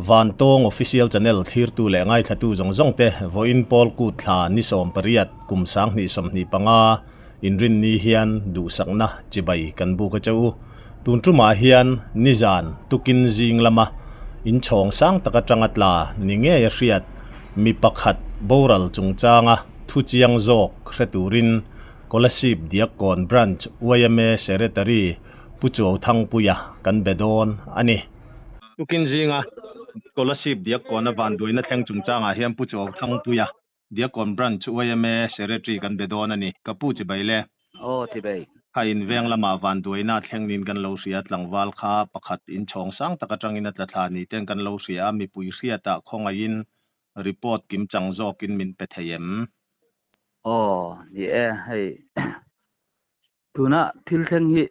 Vantawng Official Channel thlirtu leh ngaithlatu zawng zawng te vawiin Pawl Kut thla ni 18 kum 2025 inrinni hian duhsakna chibai kan buk a che u. Tun tumah hian nizan tukin zing lama inchhawng sang tak atanga tla ni ngei a hriat mi pakhat boral chungchanga thu chiang zawk hre turin Kolasib Diakkawn Branch yma Secretary Pu Chuauthangpuia kan be dawn a ni. Tukin zinga Kolasib Diakkawn-a vanduaina thleng chungchangah hian Pu Chuauthangpuia Diakkawn Branch yma Secretary kan be dawn a ni. Ka pu chibai le. Aw chibai. Kha in veng lamah vanduaina thleng niin kan lo hria, tlangval kha pakhat inchhawng sang tak atangin a tla thla ni ten kan lo hria a, mipui hriatah khawngaihin report kimchang zawkin min pe thei em? Aw ni e, hei tuna thil thleng hi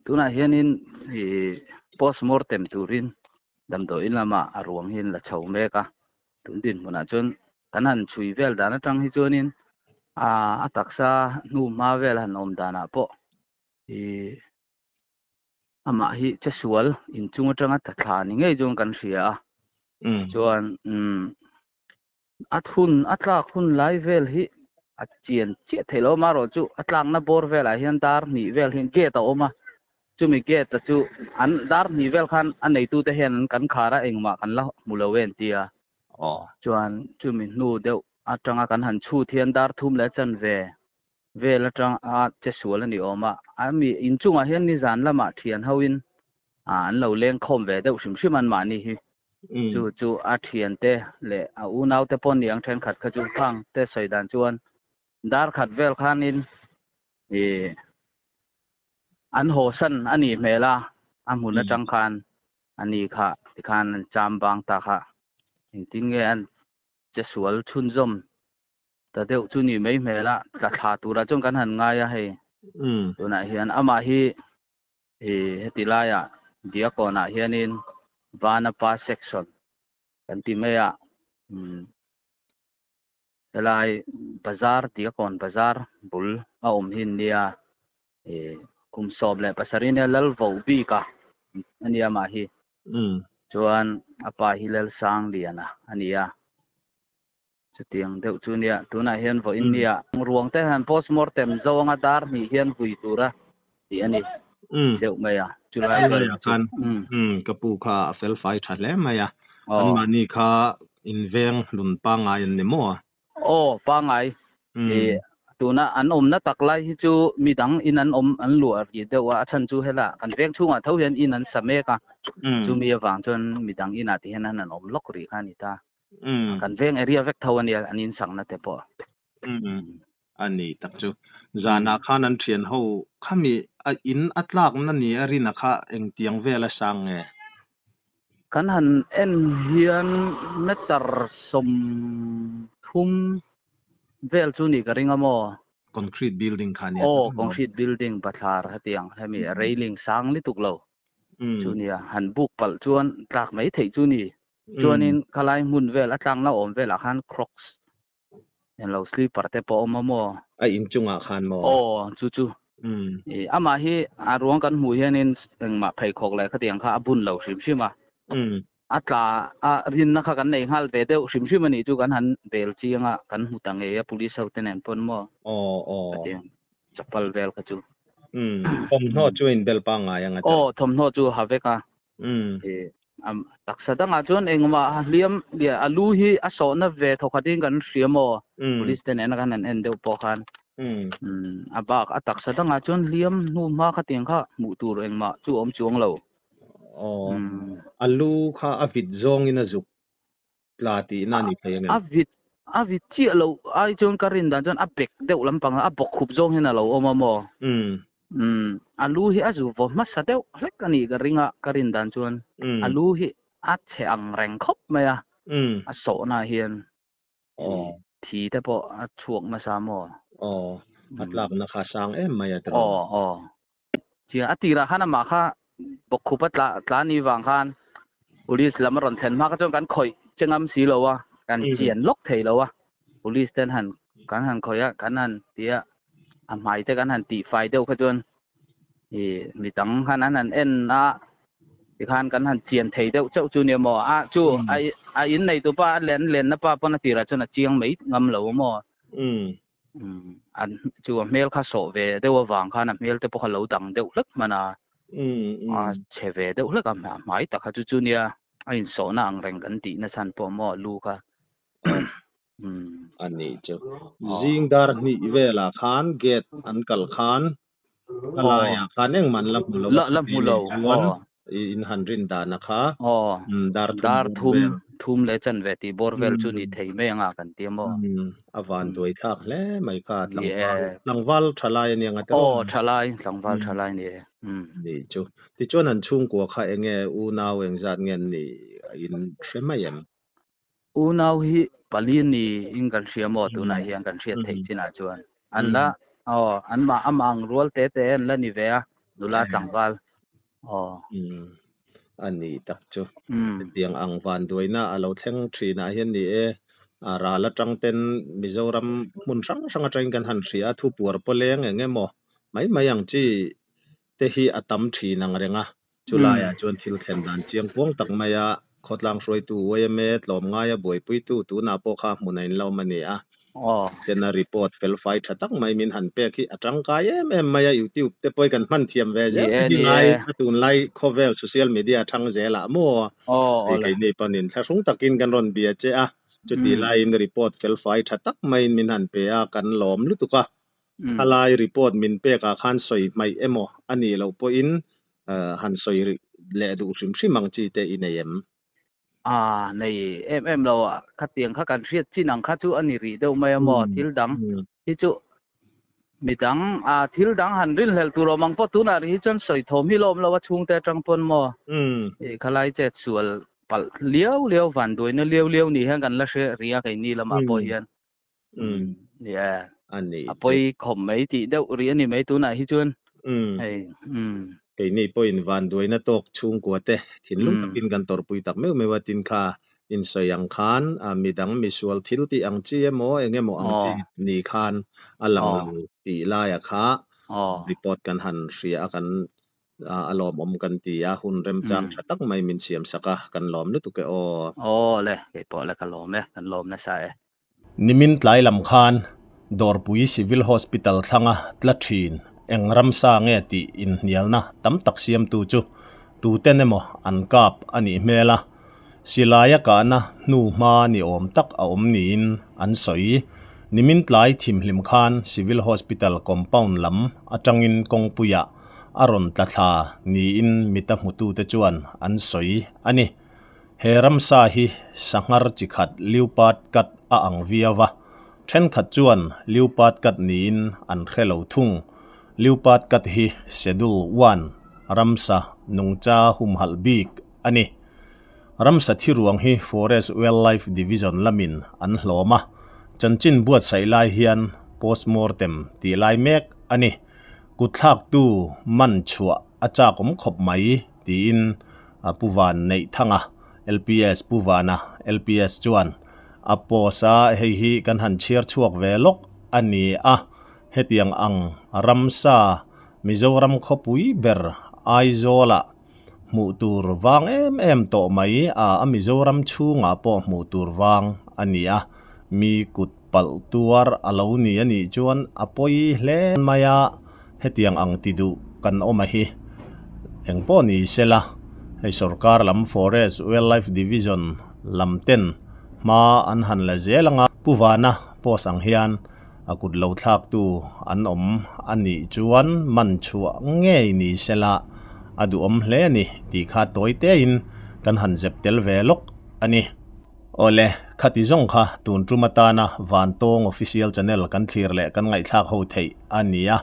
tunah hianin ih postmortem turin damdawiin lamah a ruang hi an la chho mek a, tun dinhmunah chuan kan han chhui vel dan atang hi chuanin a taksa hnu hma vel han awm danah pawh ih amah hi che sual inchung atanga tla thla ni ngei chuan kan hria a, chuan umm. A thun a tlak hun lai vel hi a chian chiah theih loh amaherawh chu a tlakna bawr velah hian dar hnih vel hi gate a awm a, chumi gate a chu an dar hnih vel khan a neitute hian an kan khar a engmah kan la hmu lo e an ti a, chuan chumi hnu deuh atanga kan han chhut hian dar thum leh chanve vel atanga che sual a ni awm a, a mi inchungah hian nizan lamah thian hoin an lo leng khawm ve deuh hrim hrim an mahni hi. Chu chu a thiante leh a unaute pawh ni ang thenkhat kha chu khang te sawi dan chuan dar khat vel khanin ih an haw san a nih hmel a, a hmun atang khan a ni kha tikhan an cham bang ta kha engtin nge an che sual chhunzawm ta deuh chu ni mai hmel a, tla thla turah chuan kan han ngai a hei tunah hian amah hi Ih heti laiah Diakon-ah hianin Vanapa section kan ti mai a, umm helai bazar Diakon bazar bul a awm hi an nia, ih kum 17 nia lal vo bik a a nia mah hi, chuan a pa hi Lalsangliana a ni a. Chutiang deuh chu nia, tunah hian vawiin nia ruang te han postmortem zo anga dar hnih hian vui tura tih a ni deuh mai a, chulai vel chu. Ka pu kha a fel fai tha hle mai a, anmahni kha inveng hlun pangngai an ni maw? Aw, pangngai. Tuna an awmna tak lai hi chu midang in an awm an luah rih deuh a, a chhan chu hela kan veng chhungah tho hian in an sa mek a, chumi avang chuan midang inah ti hian an awm lawk rih kha a ni ta. Kan veng area vek tho a nia an insakna te pawh. A ni tak chu. Zanah khan an thian ho khami a in a tlakna ni a rina kha engtiang vel a sang nge? Kan han en hian meter 30 vel chu ni ka ring a maw? Concrete building kha nia. Aw, concrete building bathlar hetiang hemi railing sang lutuk lo chu nia. Han buk palh chuan tlak mai theih chu ni. Chuanin khalai hmun vel a tlangna awm velah khan crocs englo slipper te pawh a awm a maw? A inchungah khan maw? Aw, chu chu. Amah hi a ruang kan hmuh hianin engmah pheikhawk leh khatiang kha a bun lo hrim hrim a. A tla a rinna kha kan nei nghal ve deuh hrim hrim a nih chu kan han bel chiang a, kan hmu ta ngei a police ho te nen pawn maw? Aw, aw. Khatiang chapal vel kha chu. Thawmhnaw chu inbel pangngai ang a ta. Aw, thawmhnaw chu ha vek a. Taksa dangah chuan engmah a hliam a lu hi a sawhna ve thawkhatin kan hria maw police te nena khan an en deuh pawh khan a bak a taksa dangah chuan hliam hnu hma khatiang kha hmuh tur engmah chu awm chuang lo. Aw a lu kha a vit zawngin a zuk tla tihna a ni thei ang em? A vit a vit chiah loh ai chuan ka rin dan chuan a bek deuh lampang a bawk khup zawng hian a lo awm a maw? A lu hi a zu vaw hmasa deuh hlek a nih ka ring a, ka rin dan chuan a lu hi a chhe ang reng khawp mai a, a sawhna hian thi te pawh a chhuak nasa maw? Aw, a tlakna kha a sang em mai a tiraw? Aw, aw. Chiah a tirah khan amah kha bawkkhup a tla tla ni vang khan police lam a rawn thlen hma kha chuan kan khawih che ngam si lo a, kan chian lawk thei lo a, police ten han kan han khawih a, kan han ti a, a hmai te kan han tih fai deuh kha chuan ih mi dang khan an han en a. Tikhan kan han chian thei deuh chauh chu nia maw? A chu a a in nei tupa a len lenna pa pawn a tirah chuan a chiang mai ngam lo maw? An chu a hmel kha sawh ve deuh avang khan a hmel te pawh kha lo dang deuh hlek hman a, a chhe ve deuh hlek a hmai tak kha chu chu nia a insawhna ang reng kan tih na chhan pawh maw lu kha. A nih chu. Zing dar hnih velah khan gate an kal khan a laiah khan engmah an la hmu lo a La hmu lo chuan in han rin dan a kha dar thum dar thum thum leh chanve tih bawr vel chu ni thei mai anga kan ti a maw? A van duai thlak hle mai kha tlangval tlangval thalai a nia nga tawh aw thalai tlangval thalai ni e nih chu tichuan an chhungkua kha enge unau engzat nge an nih in hre mai em? Unau hi pali ni in kan hria maw tunah hian kan hriat theih chinah chuan an la aw an mah amah ang rual te te an la ni ve a nula tlangval aw. A ni tak chu hetiang ang vanduaina a lo thleng thinah hian ni e a ral atang ten Mizoram hmun hrang hrang atangin kan han hria a thupuar pawleng eng emaw mai mai ang chi te hi a tam thin ang reng a Chulaiah chuan thil thlen dan chiang kuang tak maia khawtlang hruaitu yma tlawmngaia buaipuitu tunah pawh kha hmun a inlawm a ni a. Tena report felfai tha tak mai min han pek hi a tangkai em em mai a, YouTube te pawh hi kan hman thiam ve zel te hi ngai a tunlai khawvel social media thang zelah maw hei keini panin thlahrung takin kan rawn bia che a, chutih laiin report felfai tha tak maiin min han pe a, kan lawm lutuk a. Thalai report min pekah khan sawi hmaih emaw a nih loh pawhin han sawi leh duh hrim hrim ang chi te i nei em? A nei em em lo a, khatiang kha kan hriat chin ang kha chu a ni rih deuh mai a maw, thil dang hi chu midang a thil dang han rinhlelh tur awm ang pawh tunah rih hi chuan sawi thawm hi la awm lo a chhungte atang pawn maw khalai chet sual palh liau liau vanduaina liau liau ni hian kan la hre rih a keini lamah pawh hian. Nia a pawi khawp mai tih deuh rih a ni mai tunah hi chuan hei Keini pawhin vanduaina tawk chhungkua te thinlung takin kan tawrhpui tak meuh meuh a tin kha insawi ang khan midang misual thil tih ang chi emaw eng emaw ang chi ni khan a lang lo tih laia kha report kan han hria a kan A lawmawm kan ti a, hun remchang tha tak mai min siam sak a, kan lawm lutuk e aw. Aw le, kei pawh le ka lawm e, kan lawm nasa e. Nimin tlai lam khan Dawrpui Civil Hospital thlanga tla thin eng ramsa nge tih inhnialna tam tak siamtu chu tuten emaw an kap a nih hmel a, Silaia kahna hnu hma ni awm tak a awm niin an sawi. Nimin tlai thimhlim khan Civil Hospital compound lam atangin kawngpuiah a rawn tla thla niin mita hmutute chuan an sawi a ni. He ramsa hi sanghar chi khat leopard cat a ang viau a, thenkhat chuan leopard cat niin an hre lo thung. Leopard cat hi Schedule One ramsa nungcha humhalh bik a ni. Ramsa thi ruang hi Forest Wildlife Division lamin an hlawm a, chanchin buatsaih lai hian postmortem tih lai mek a ni. Kutthlaktu man chhuah a chak awm khawp mai tiin Pu Van Neihthanga, LPS Pu Vana, LPS chuan a post a, hei hi kan han chhiar chhuak ve lawk a ni a, hetiang ang ramsa Mizoram khawpui ber Aizawlah Hmuh tur vang em em tawh mai a, a Mizoram chhungah pawh hmuh tur vang a ni a, mi kut palh tuar a lo ni a nih chuan a pawi hle mai a, hetiang ang ti duh kan awm a hi. Engpawh ni sela, hei sorkar lam Forest Wildlife Division lam ten hma an han la zel ang a, Pu Vana post ang hian a kut lo thlaktu an awm a nih chuan man chhuah ngei ni sela a duhawm hle a ni tih kha tawi tein kan han zep tel ve lawk a ni. Awle, khati zawng kha tun tum atana Vantawng Official Channel kan thlir leh kan ngaihthlak ho theih a ni a,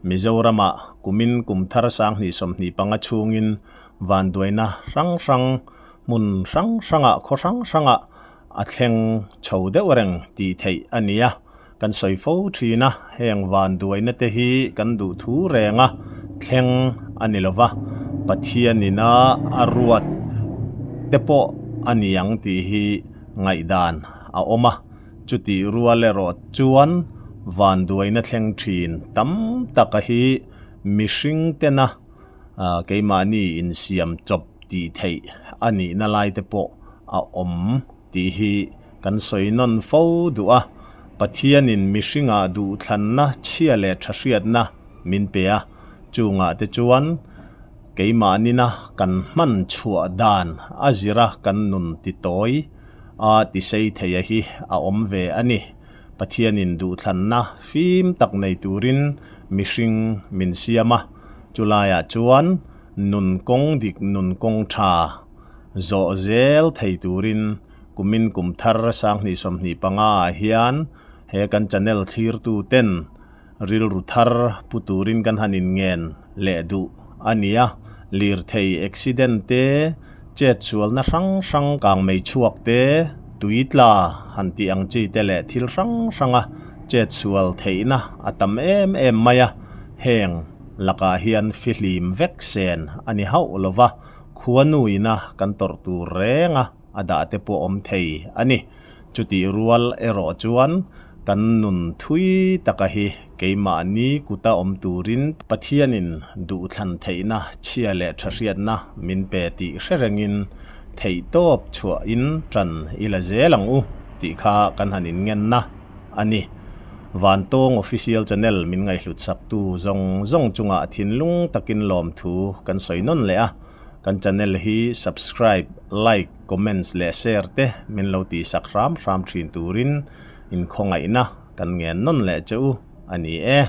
Mizoramah kumin kum thar 2025 chhungin vanduaina hrang hrang hmun hrang hrangah khaw hrang hrangah A thleng chho deuh reng tih theih a ni a, kan sawi fo thin a, heng vanduaina te hi kan duh thu reng a, thleng a ni lova, Pathianina a ruat te pawh a ni ang tih hi ngaihdan a awm a, chutih rual erawh chuan vanduaina thleng thin tam taka hi mihring tena keimahni insiam chawp. tih theih a nihna lai te pawh a awm tih hi kan sawi nawn fo duh a. Pathianin mihringah duhthlanna chhia leh tha hriatna min pe a, chungah te chuan keimahnina kan hman chhuah dan a zira kan nun titawi a tisei theia hi a awm ve a ni. Pathianin duhthlanna fim tak nei turin mihring min siam a, chulaiah chuan nun kawng dik nun kawng tha zawh zel thei turin kumin kum thar 2025 ah hian he kan channel thlirtu ten rilru thar pu turin kan han inngen leh duh a ni a, lirthei accident te, chet sualna hrang hrang kang mei chhuak te, tui tla han tih ang chi te leh thil hrang hranga chet sual theihna a tam em em mai a, heng lakah hian fihlim vek sen a ni hauh lo va, khuanuina kan tawrh tur renga a dah te pawh awm thei a ni. Chutih rual erawh chuan kan nun thui taka hi keimahni kuta awm turin Pathianin duhthlan theihna chhia leh tha hriatna min pe tih hre rengin theihtawp chhuahin tan i la zel ang u tih kha kan han inngenna a ni. Vantawng Official Channel min ngaihhlut saktu zawng zawng chungah thinlung takin lawmthu kan sawi nawn leh a. Kan channel hi subscribe, like, comments leh share te min lo tihsak hram hram thin turin inkhawngaihna kan ngen nawn leh che u a ni e.